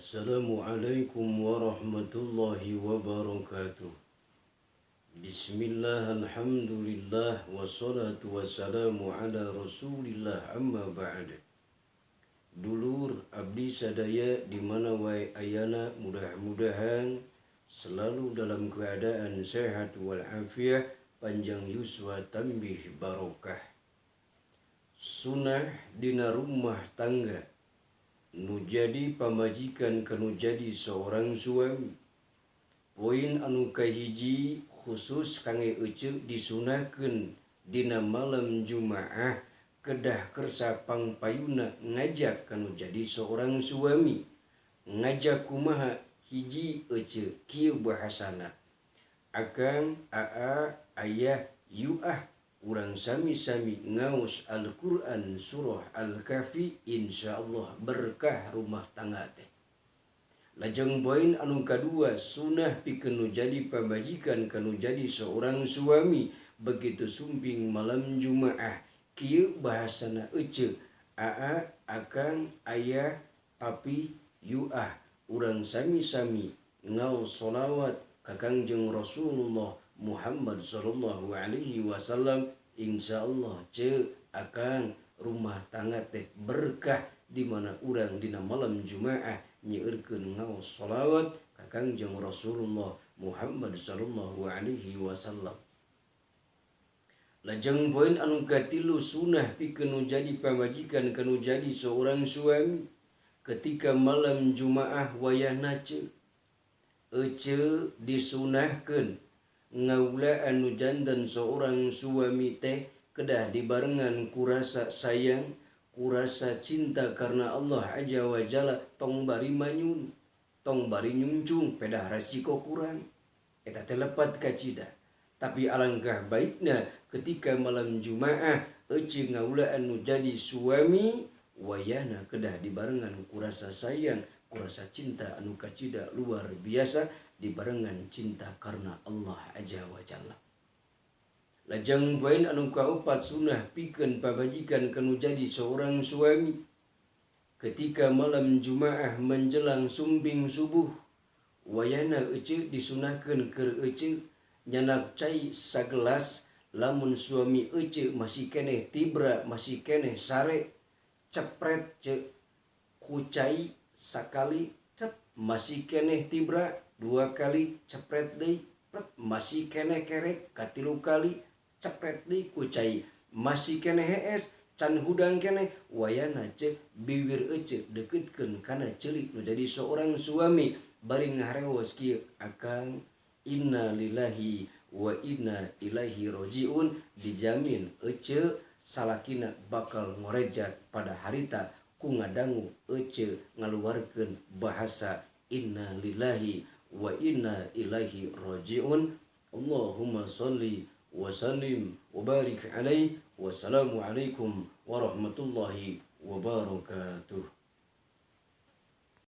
Assalamualaikum warahmatullahi wabarakatuh. Bismillah, alhamdulillah, wassalatu wassalamu ala rasulillah, amma ba'd. Dulur abdi sadaya di mana wae ayana, mudah-mudahan selalu dalam keadaan sehat walafiat, panjang yuswa tambih barokah. Sunah dina rumah tangga nu jadi pamajikan kanu jadi seorang suami. Poin anu kahiji khusus kangge ece disunahkeun dina malam Jumaah kedah kersa pangpayuna ngajak kanu jadi seorang suami. Ngajak kumaha? Hiji ece kieu bahasana, akang, aa, ayah, yuah, urang sami-sami ngaos Al-Quran surah Al-Kahfi, insyaallah berkah rumah tangga teh. Lajeng poin anu kadua, sunah pikeun nu jadi pamajikan kanu jadi seorang suami begitu sumping malam Jumaah kieu bahasana ece, aa, akang, ayah, papi, yuah, urang sami-sami ngaos sholawat ka Kangjeng Rasulullah Muhammad sallallahu alaihi wasallam, insyaallah ce akang rumah tangga teh berkah di mana urang dina malam Jumaah nyeurkeun ngaos sholawat ka Kangjeng Rasulullah Muhammad sallallahu alaihi wasallam. Lajeng poin anu katilu, sunah pikeun nu jadi pamajikan kanu jadi seorang suami ketika malam Jumaah wayahna ce ece disunahkeun ngaulaan nu janten seorang suami teh kedah dibarengan kurasa sayang, kurasa cinta karena Allah Azza wa Jalla, tong bari manyun, tong bari nyuncung, pedah resiko kurang eta teh lepat kacida. Tapi alangkah baikna ketika malam Jumaah ece ngaulaan nu jadi suami wayahna kedah dibarengan kurasa sayang, kurasa cinta anu kacida luar biasa, dibarengan cinta karena Allah Azza wa Jalla. Lajeng poin anu kaopat, sunah pikeun pamajikan kanu jadi seorang suami ketika malam Jumaah menjelang sumping subuh wayahna ece disunahkeun keur ece nyanak cai sagelas. Lamun suami ece masih keneh tibra, masih keneh sare, cepret ce ku cai sakali, cet, masih keneh tibra, dua kali cepret deui, masih keneh kerek, katilu kali cepret deui ku cai, masih keneh hees, can hudang keneh, wayahna ce bibir ece deketkeun kana ceuli nu jadi seorang suami bari ngaharewos kieu, "Akang, inna lillahi wa inna ilaihi rojiun." Dijamin ece salakina bakal ngorejat pada harita ku ngadangu ece ngaluarkeun bahasa inna lillahi wa inna ilaihi rojiun. Allahumma salli wa sallim wa barik alaihi. Wassalamu alaikum warahmatullahi wabarakatuh.